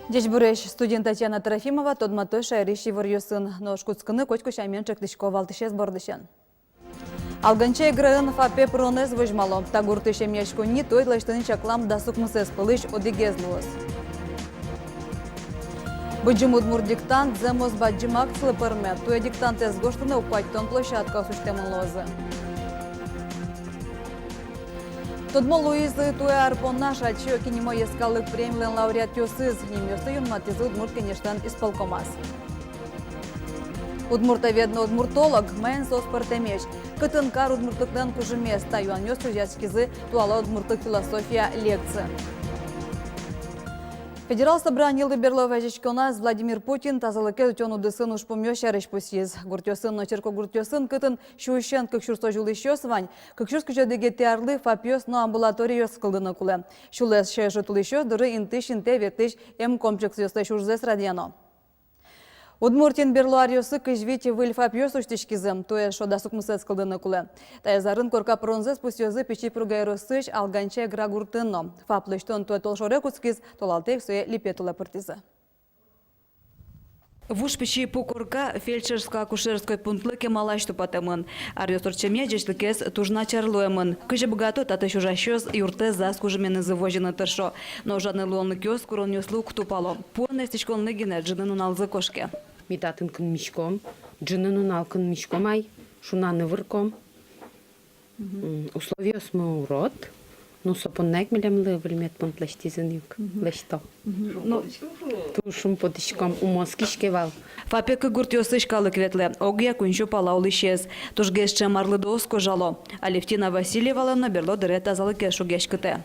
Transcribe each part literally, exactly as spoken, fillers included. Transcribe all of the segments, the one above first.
Ӟечбуресь! Студиын Татьяна Трофимова. Тодмато шаерысь иворъёсын. Нош кутскыны котьку сямен ӵектӥсько валтӥсез бордысен. Алганча-Играын ФАПе пыронэз возьмало. Та гуртысь эмъяськонни туэ лэсьтыны чаклам дас укмысэз пӧлысь одӥгез луоз. Быдӟым удмурт диктант зэмос бадӟым акцилы пӧрме. Туэ диктантэз гожтыны уг куатьтон площадкаос усьтэмын луозы. Тодмо луизы туэ ар понна Шальчи Оки нимо йӧскалык премилэн лауреатъёсыз. Нимъёсты юнматӥзы Удмурт Кенешлэн исполкомаз. Удмуртовед но удмуртолог — маин соос пӧртэмесь? Кытын кар удмуртлыклэн кужымез? Та юанъёс чузъяськизы туала удмуртлык философия лекциын. Федерал Собранилы берло вазиськоназ Владимир Путин тазалыкез утён удысын ужпумъёс сярысь пусйиз. Гуртъёсын но черкогуртъёсын, кытын сюысен кык сюрс улӥсьёс вань, кык сюрс кызь одӥгетӥ арлы ФАПъёс но амбулаториос кылдыны кулэ. Сюлэсь ӧжыт улӥсьёс доры интыысь интые ветлӥсь эмкомплексъёслэсь ужзэс радъяно. Удмуртиын берло аръёсы кызь вить выль ФАПъёс усьтӥськизы, туэ эшшо дас укмысэз кылдыны кулэ. Таяз арын корка пыронзэс пусъёзы Пичи Пурга ёросысь Алганча-Игра гуртын но. ФАП лэсьтон туэ толшоре кутскиз, толалтэ ик сое липет улэ пыртӥзы. Вуж Пичи Пу корка фельдшерско-акушерской пунктлы кемалась тупатэмын. Аръёс ортчемъя ӟечлыкез туж начар луэмын. Кызьы быгато, татысь ужасьёс юртэз ас кужыменызы возьыны тыршо. Но ужаны луонлыкъёс куронъёслы уг тупало. Пуэн эстӥськонлы гинэ ӝыны нуналзы кошке. Ми татын кынмиськом, ӝыны нунал кынмиськом ай, шунаны вырком. М, условиосмы урод. Ну, со понна ик милемлы выль медпункт лэсьтӥзы ни ук. Лэсьто. Ну, туж шумпотӥськом, умой кышкаське вал. ФАПе кык гуртъёсысь калык ветлэ, огъя куинь сю пала улӥсез. Тужгес ӵем арлыдоос кожало. Алевтина Васильевалэн но берло дыре тазалыкез шугъяськытэ.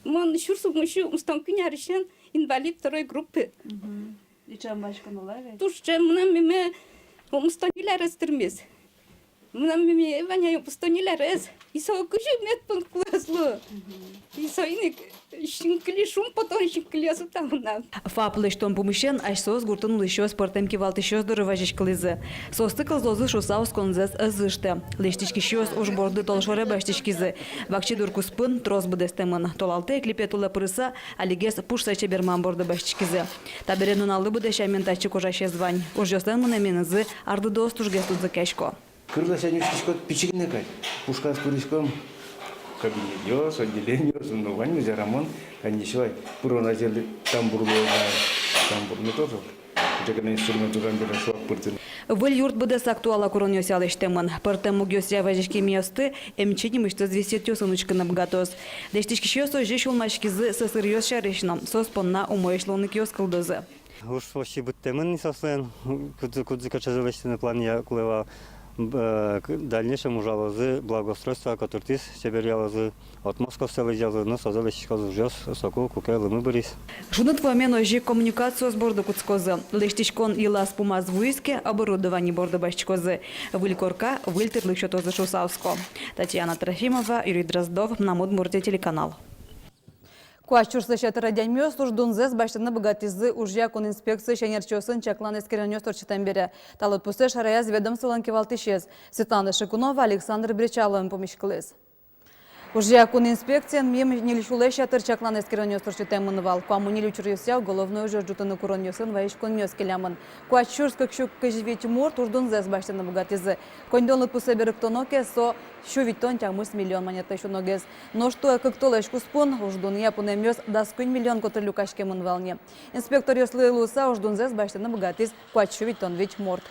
Мон сюрс укмыссю укмыстон куинь арысен инвалид второй группы. Мгм. И ӵем васькон улэ ведь? Туж ӵем. Мынам меме укмыстон ньыль арес тырмиз. Мынам меме Ваня укмыстон ньыль арес. И со кызьы медпункт кулэ ӧз лу. Мгм. И соин ик синкыли, шумпотон синкылиос уг та мынам. ФАП лэсьтон пумысен асьсэос гуртын улӥсьёс пӧртэм кивалтӥсьёс доры вазиськылӥзы. Соосты кылзозы, шуыса осконзэс ӧз ыштэ. Лэсьтӥськисьёс уж борды толшоре басьтӥськизы. Вакчи дур куспын трос быдэстэмын. Толалтэ ик липет улэ пырыса, алигес пушсэ чебермам борды басьтӥськизы. Табере нуналлы быдэ сямен татчы кожасез вань. Ужъёслэн мынэменызы арлыдоос тужгес тунсыкъясько. Кырласянь учкиськод, пичи гинэ кадь. Пушказ пыриськом, кабинетъёс, отделениос, ну, ваньмыз ярамон, конечно, вань. Пырон азьло тамбур луоз на, тамбур но тоже. Кыӵе ке но инструмент ужам бере шуак пыртыны. Выль юрт быдэсак туала куронъёсъя лэсьтэмын. Пӧртэм мугъёсъя вазиськемъёсты эмчи нимысьтыз висъетъёсын учкыны быгатоз. Лэсьтӥськисьёс озьы сюлмаськизы сӧсыръёс сярысь но, соос понна умоесь луонлыкъёс кылдозы. Уж почти быдтэмын ни соослэн, кудзы, кудзэ кыӵезэ лэсьтыны планъя кулэ вал. Б-, э, к-, дальнейшем ужалозы, благоустройство котыртӥз, чеберъялозы, отмостка сэлызъялозы, но созэ лэсьтӥськозы ужъёс соку, куке лымы быриз. Шуныт вуэмен озьы ик коммуникациос борды кутскозы. Лэсьтӥськон йылаз-пумаз вуиз ке, оборудование борды басьтӥськозы. Выль корка выль тырлык сётозы шуыса оско. Татьяна Трофимова, Юрий Дроздов, «Мынам Удмуртие» телеканал. Куать сюрслэсь ятыр адямиос уждунзэс басьтыны быгатӥзы ужъя кун инспекциысь ӧнерчиосын чаклан-эскеронъёс ортчытэм бере. Та лыдпусэз шараяз ведомстволэн кивалтӥсез. Светлана Шикунова Александр Бречаловен пумиськылӥз. Ужъя кун инспекциын мим ньыль сюлэсь ятыр чаклан-эскеронъёс ортчытэмын вал. Куамын ньыль учыръёсъя уголовной ужез ӝутыны куронъёсын вазиськонъёс келямын. Куать сюрс кык сю кызь вить мурт уждунзэс басьтыны быгатӥзы. Коньдон лыдпусэ берыктоно ке, со сю витьтон тямыс миллион манетлэсь уногес. Нош туэ кык толэзь куспын уждунъя пунэмъёс дас куинь миллион котыр люкаськемын вал ни. Инспекторъёслы луыса уждунзэс басьтыны быгатӥз куать сю витьтон вить мурт.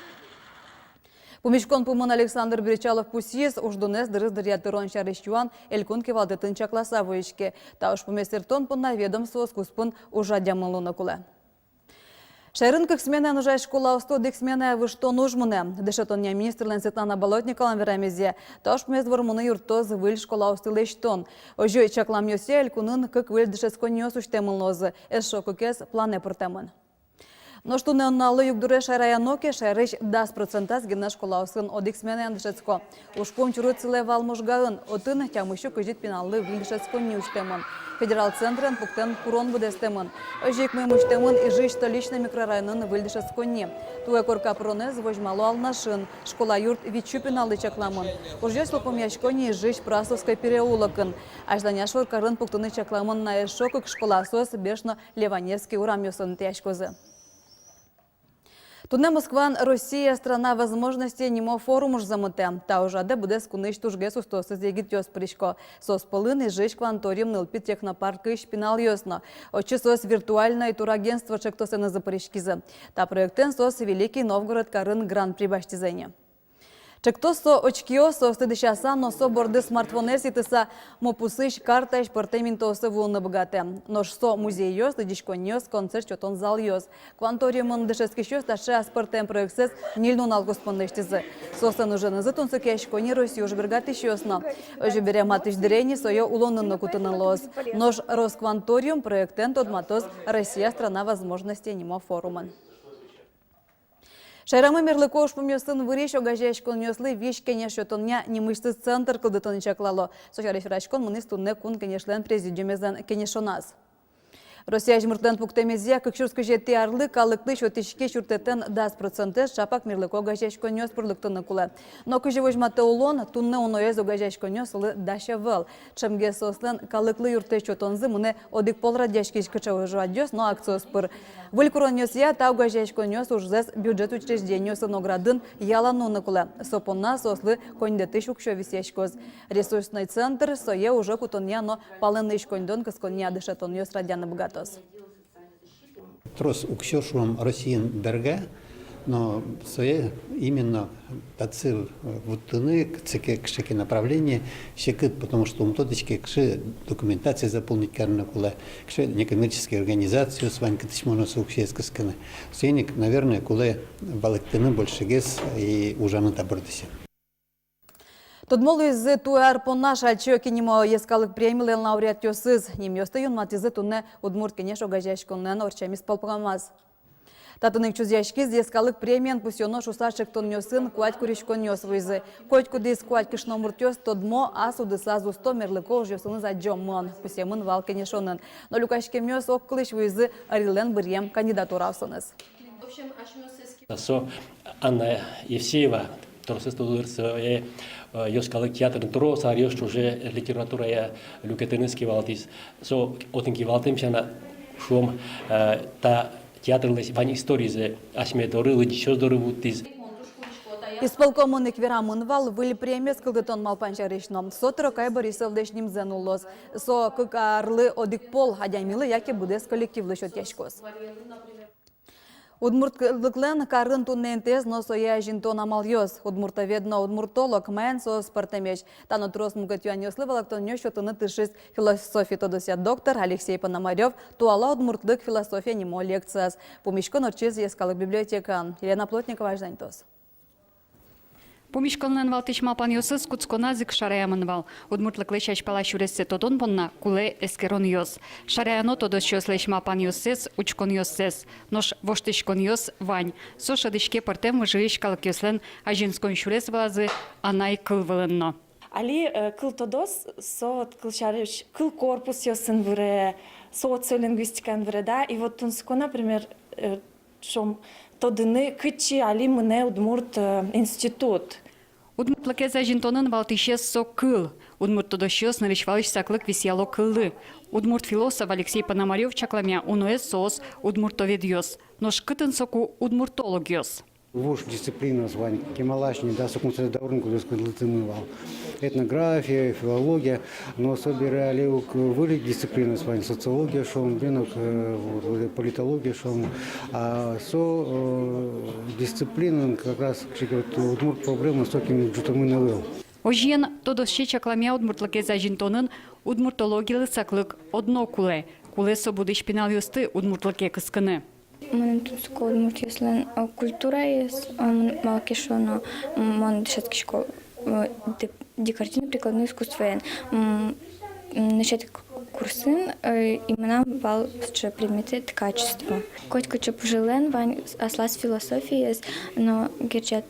Пумиськон пумын Александр Бречалов пусйиз, уждунэз дырыз дыръя тырон сярысь юан элькун кивалтэтын чакласа вуиське. Та ужпумез сэрттон понна ведомствоос куспын ужрадъямын луыны кулэ. Шаерын кык сменаен ужась школаосты одӥг сменае выжтон уж мынэ. Дышетонъя министрлэн Светлана Болотниковалэн верамезъя, та ужпумез вормыны юрттоз выль школаосты лэсьтон. Озьы чакламъёсъя, элькунын кык выль дышетсконниос усьтэмын луозы, эшшо кыкез планэ пыртэмын. Нош туннэ нуналлы югдуре шараяно ке, шаерысь дас процентаз гинэ школаосын одӥг сменаен дышетско. Ужпум чурыт сылэ вал Можгаын. Отын тямыссю кызьыт пиналлы выль дышетсконни усьтэмын. Федерал центрен пуктэн курон быдэстэмын. Озьы ик мыйым усьтэмын Ижысь Столичный микрорайонын выль дышетсконни. Туэ корка пыронэз возьмало Алнашын. Школа юрт витьсю пиналлы чакламын. Ужъёс йылпумъясько ни Ижысь Прасовской переулокын. Азьланяз шоркарын пуктыны чакламын на эшшо кык школа, соос Беш но Леваневский урамъёсын интыяськозы. Туннэ Москваын «Россия — страна возможностей» нимо форум ужзэ мытэ. Та ужрадэ быдэс кунысь тужгес устоосыз егитъёс пырисько. Соос пӧлын Ижысь «Кванториум» нылпи технопаркысь пиналъёс но. Отчы соос «Виртуальное турагентство» ӵектосэнызы пыриськизы. Та проектэн соос Великий Новгород карын грант-при басьтӥзы ни. Ӵектос со очкиос, соосты дӥсяса но со борды смартфонэз итыса, мопусысь картаысь пӧртэм интыосы вуыны быгатэ. Нош со музейёс, лыдӟиськонниос, концерт сётон залъёс. «Кванториумын» дышетскисьёс таӵе аспӧртэм проектсэс ньыль нунал куспын лэсьтӥзы. Соослэн уженызы тунсыкъясько ни Россиысь ужбергатӥсьёс но. Озьы бере матысь дыре ини сое улонын но кутыны луоз. Нош «Роскванториум» проектэн тодматоз «Россия — страна возможностей» нимо форумын. Шаерамы мерлыко ужпумъёсын вырись огазеяськонъёслы визь-кенеш сётонъя нимысьтыз центр кылдытыны чаклало. Со сярысь вераськон мынӥз туннэ Кун Кенешлэн президиумезлэн кенешоназ. Россия азьмуртлэн пуктэмезъя, кык сюрс кызетӥ арлы калыклы сётӥськись юрттэтэн дас процентэз ӵапак мерлыко огазеяськонъёс пыр лыктыны кулэ. Но кызьы возьматэ улон, туннэ уноез огазеяськонъёс солы дась ӧвӧл. Ӵемгес соослэн калыклы юрттэт сётонзы мынэ одӥг пол радъяськись кыӵе ужрадъёс но акциос пыр. Выль куронъёсъя та огазеяськонъёс ужзэс бюджет учреждениосын ог радын ялан нуыны кулэ. Со понна соослы коньдэтысь уксё висъяськоз. Ресурсной центр сое уже кутонъя но палэнысь коньдон кысконъя дышетонъёс радъяны быгатоз. Трос уксё, шуом, Россиын берга, но сое именно татчы, э, вуттыны, кыӵе ке, кыӵе ке направление секыт, потому что ум тодӥське, кыӵе документация заполнить карыны кулэ, кыӵе некоммерческий организациос вань, кытысь можно со уксёез кыскыны. Соин ик, наверное, кулэ валэктыны большегес и ужаны та бордысен. Тодмо луизы туэ ар понна Шальчи Оки нимо йӧскалык премилэн лауреатъёсыз. Нимъёсты юнматӥзы туннэ «Удмурт кенеш» огазеяськонлэн ортчем исполкомаз. Татын ик чузъяськиз йӧскалык премиен пусъёно шуыса ӵектонъёсын куать куриськонъёс вуизы. Котькудӥз куать кышномуртъёс тодмо, ас удысаз усто, мерлыко ужъёсыныз адӟомон, пусъемын вал кенешонын. Но люкаськемъёс огкылысь вуизы ӧрилэн быръем кандидатураосыныз. Со Анна Евсеева, тросэз тодо дыр, сое, э, йӧскалык театрын трос аръёс ӵоже литературая люкетэныз кивалтӥз. Со отын кивалтэм сяна, шуом, э, та театрлэсь вань историзэ асьме доры, лыдӟисьёс доры вуттӥз. Исполкомын ик верамын вал выль премиез кылдытон малпан сярысь но. Со Трокай Борисовлэсь нимзэ нуллоз. Со кык арлы одӥг пол адямилы яке быдэс коллективлы сётъяськоз. Удмуртлыклэн карын туннэ интыез но сое азинтон амалъёс. Удмуртовед но удмуртолог, маин соос пӧртэмесь? Та но трос мукет юанъёслы валэктонъёс сётыны тыршиз философи тодосъя доктор Алексей Пономарёв туала «Удмуртлык — философия» нимо лекцияз. Пумиськон ортчиз йӧскалык библиотекаын. Елена Плотникова азьланьтоз. Пумиськонлэн валтӥсь малпанъёсыз кутсконаз ик шараямын вал. Удмуртлыклэсь азьпала сюрессэ тодон понна кулэ эскеронъёс. Шараяно тодосчиослэсь малпанъёссэс, учконъёссэс. Нош воштӥськонъёс вань. Со шӧдӥське пӧртэм выжыысь калыкъёслэн азинскон сюрес вылазы анай кыл вылын но. Али, э, кыл тодос, со вот кылсярысь, кыл корпусъёсын выре, социолингвистикаын выре, да, и вот тунсыко, например, э, шуом, тодыны, кытчы али мынэ удмурт, э, институт. Удмуртлыкез азинтонын валтӥсез со кыл. Удмурт тодосчиос нырысь валысь саклык висъяло кыллы. Удмурт философ Алексей Пономарёв чакламъя, уноез соос удмуртоведъёс. Нош кытын соку удмуртологъёс? Вуж дисциплинаос вань, кемалась ни, да, соку но сое даурын кудӥз кылдытэмын вал. Этнография, филология, но собере али ук выль дисциплинаос вань, социология шуом, бен ук, э, вот, вот, политология шуом. А со, э, дисциплинаын как раз кыӵе ке вот удмурт проблема сокем ӝутэмын ӧвӧл. Озьыен, тодосчи чакламъя, удмуртлыкез азинтонын удмуртологилы саклык одно кулэ. Кулэ со будӥсь пиналъёсты удмуртлыке кыскыны. Мыным тунсыко удмуртъёслэн, э, культураез, э, мон, малы ке шуоно, м, мон дышетскисько, э, де-, декоративно-прикладной искусствоен. М, м, нырысетӥ к-, курсын, э, и мынам вал сыӵе предметы — ткачество. Котькыӵе пужелэн вань аслаз философиез, но герӟет-,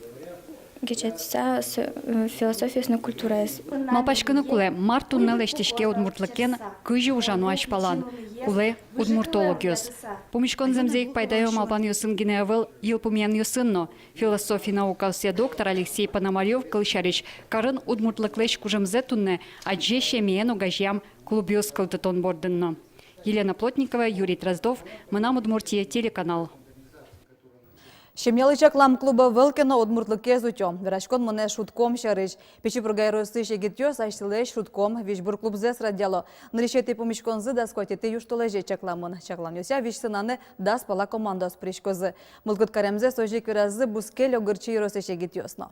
герӟетыса со, э, философиез но культураез. Малпаськыны кулэ, мар туннэ лэсьтӥське удмуртлыкен, кызьы ужано азьпалан. Кулэ удмуртологъёс. Пумиськон зэмзэ ик пайдаё малпанъёсын гинэ ӧвӧл, йылпумъянъёсын но. Философи наукаосъя доктор Алексей Пономарёв, кылсярысь, карын удмуртлыклэсь кужымзэ туннэ адӟе семьяен огазеям клубъёс кылдытон бордын но. Елена Плотникова, Юрий Дроздов, «Мынам Удмуртие» телеканал. Семьялы чаклам клуб ӧвӧл ке но, удмуртлыкез утё. Вераськон мынэ шудком сярысь. Пичи Пурга ёросысь егитъёс асьсэлэсь шудком визьбур клубзэс радъяло. Нырысетӥ пумиськонзы дас куатетӥ южтолэзе чакламын. Чакланъёсъя, визь сценаны дас пала командаос пыриськозы. Мылкыд каремзэс озьы ик веразы бускель Огырчи ёросысь егитъёс но.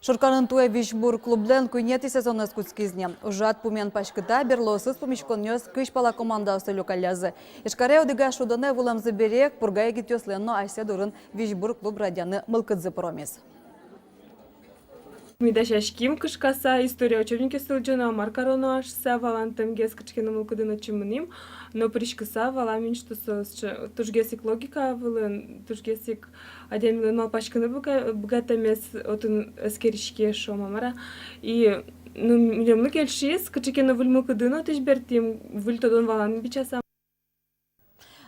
Шуркарын туэ визьбур клублэн куинетӥ сезонэз кутскиз ни. Ужрад пумен паськыта, берлоосыз пумиськонъёс кызь пала командаослы люкаллязы. Ижкаре одӥгаз шудонэ вуылэмзы бере, Пурга егитъёслэн но асьсэ дурын визьбур клуб радъяны мылкыдзы пыромиз. Ми дасяським кышкаса, история учебникъёсты лыдӟоно, мар кароно шуыса, валантэмгес кыӵе ке но мылкыдын отчы мынӥм, но пыриськыса валам ини, что со сыӵе тужгес ик логика вылын, тужгес ик адямилэн малпаськыны быга-, быгатэмез отын эскериське, шуом-а, мар-а. И, ну, милемлы кельшиз, кыӵе ке но выль мылкыдын отысь бертӥм, выль тодон-валан бичаса.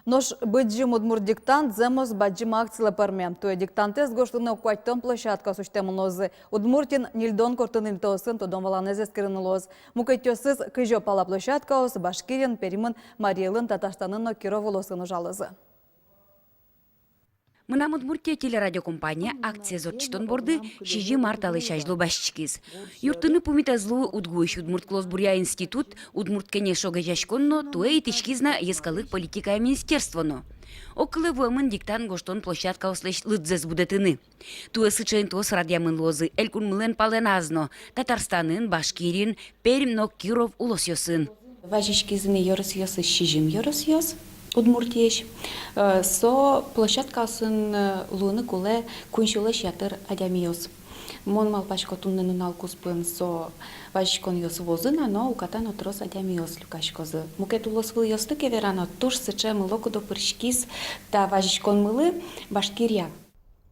Нош «Быдӟым удмурт диктант» зэмос бадӟым акцилы пӧрме. Туэ диктантэз гожтыны куатьтон площадкаос усьтэмын луозы. Удмуртиын ньыльдон коркын интыосын тодон-валанэз эскерыны луоз. Мукетъёсыз кызё пала площадкаос Башкириын, Пермын, Марий Элын, Татарстанын но Киров улосын ужалозы. «Мынам Удмуртие» телерадиокомпания акциез ортчытон борды сизьым ар талэсь азьло басьтӥськиз. Юрттыны пумит ӧз луы УдГУысь удмурт кылосбуръя институт, «Удмурт кенеш» огазеяськон но, туэ итӥськиз на йӧскалык политикая министерство но. Огкылэ вуэмын диктант гожтон площадкаослэсь лыдзэс будэтыны. Туэ сыӵе интыос радъямын луозы элькунмылэн палэназ но: Татарстанын, Башкириын, Пермь но Киров улосъёсын. Вазиськизы ни ёросъёсысь сизьым ёросъёс Удмуртиысь. Э, со площадкаосын, э, луыны кулэ куинь сюлэсь ятыр адямиос. Мон малпасько, туннэ нунал куспын со вазиськонъёс вуозы на, но уката но трос адямиос люкаськозы. Мукет улосвылъёсты ке верано, туж сыӵе мылокыдо пыриськиз та вазиськонмылы Башкирия.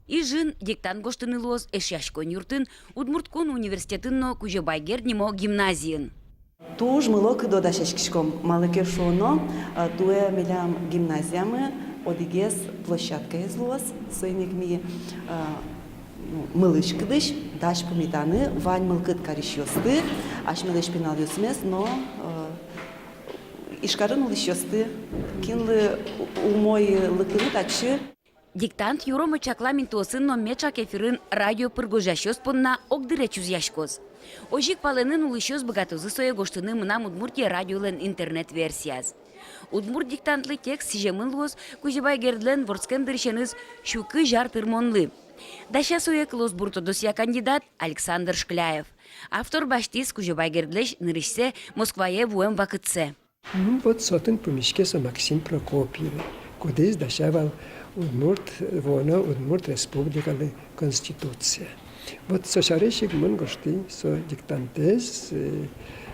Ижын диктант гожтыны луоз Эшъяськон юртын, Удмурт кун университетын но Кузебай Герд нимо гимназиын. Туж мылокыдо дасяськиськом, малы ке шуоно, а, туэ милям гимназиямы одӥгез площадкаез луоз, соин ик ми, а, ну, мылысь-кыдысь дась пумитаны вань мылкыд карисьёсты, асьмелэсь пиналъёсмес но, а, Ижкарын улӥсьёсты, кинлы у-, умой лыктыны татчы. Диктант юромо чаклам интыосын но меӵак эфирын радио пыр гожъясьёс понна огдыре чузъяськоз. Озьы ик палэнын улӥсьёс быгатозы сое гожтыны «Мынам Удмуртие» радиолэн интернет-версияз. Удмурт диктантлы текст сӥземын луоз Кузебай Гердлэн вордскем дырысеныз сю кызь ар тырмонлы. Дася сое кылосбур тодосъя кандидат Александр Шкляев. Автор басьтӥз Кузебай Гердлэсь нырысьсэ Москвае вуэм вакытсэ. Ну, вот со отын пумиське со Максим Прокопьев, кудӥз дася вал удмурт, вуоно Удмурт Республикалы Конституция. Вот со сярысь ик мон гожтӥ со диктантэз, э,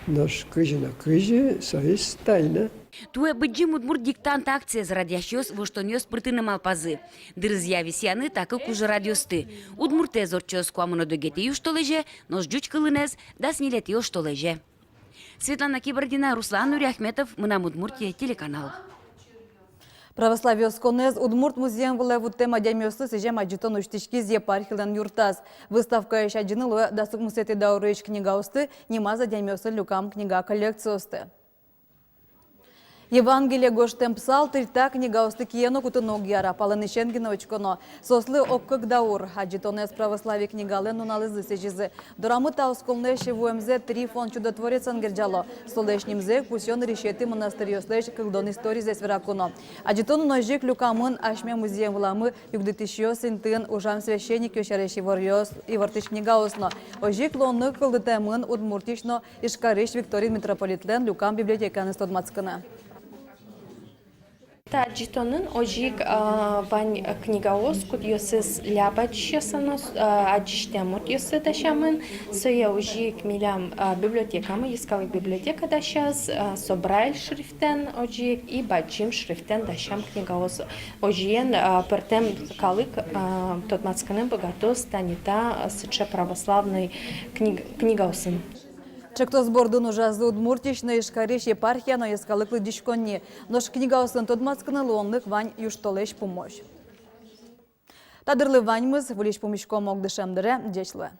нош кызьы но кызьы, соиз тайна. Туэ «Быдӟым удмурт диктант» акциез радъясьёс воштонъёс пыртыны малпазы. Дырызъя висъяны та кык ужрадъёсты. Удмуртэз ортчоз куамын одӥгетӥ южтолэзе, нош ӟуч кылынэз — дас ньылетӥ оштолэзе. Светлана Кибардина, Руслан Нуриахметов, «Мынам Удмуртие» телеканал. Православие осконэз удмурт музъем вылэ вуттэм адямиослы сӥзем адӟытон усьтӥськиз епархилэн юртаз. Выставкаысь адӟыны луэ дас укмысэтӥ даурысь книгаосты, нимаз адямиослы люкам книга коллекциосты. Евангелие гожтэм псалтырь та книгаосты кие но кутыны уг яра, палэнысен гинэ учконо. Соослы ог кык даур. Адӟытонэз православие книгалэн нуналызлы сӥзизы. Дорамы та осконлэсь вуэмзэ Трифон Чудотворецен герӟало. Солэсь нимзэ пусъён нырысетӥ монастырьёслэсь кылдон историзэс вераку но. Адӟытонын озьы ик люкамын асьме музъем выламы югдытӥсьёс интыын ужам священникъёс сярысь иворъёс, ивортӥсь книгаос но. Озьы ик луонлык кылдытэмын Удмуртиысь но Ижкарысь Викторин митрополитлэн люкам библиотекаеныз тодматскыны. Та адӟытонын озьы ик, а, вань книгаос, кудъёсыз ляб адӟисьёслы но, а, адӟисьтэм муртъёслы дасямын. Сое озьы ик милям, а, библиотекамы, йӧскалык библиотека дасяз, а, со Брайль шрифтэн озьы ик и бадӟым шрифтэн дасям книгаос. Озьыен, а, пӧртэм калык, а, тодматскыны быгатоз тани та, а, сыӵе православной книг-, книгаосын. Ӵектос бордын ужазы Удмуртиысь но Ижкарысь епархия но йӧскалык лыдӟиськонни. Нош книгаосын тодматскыны луонлык вань южтолэзь пумозь. Та дырлы ваньмыз, выльысь пумиськом ог дышем дыре, ӟеч луэ.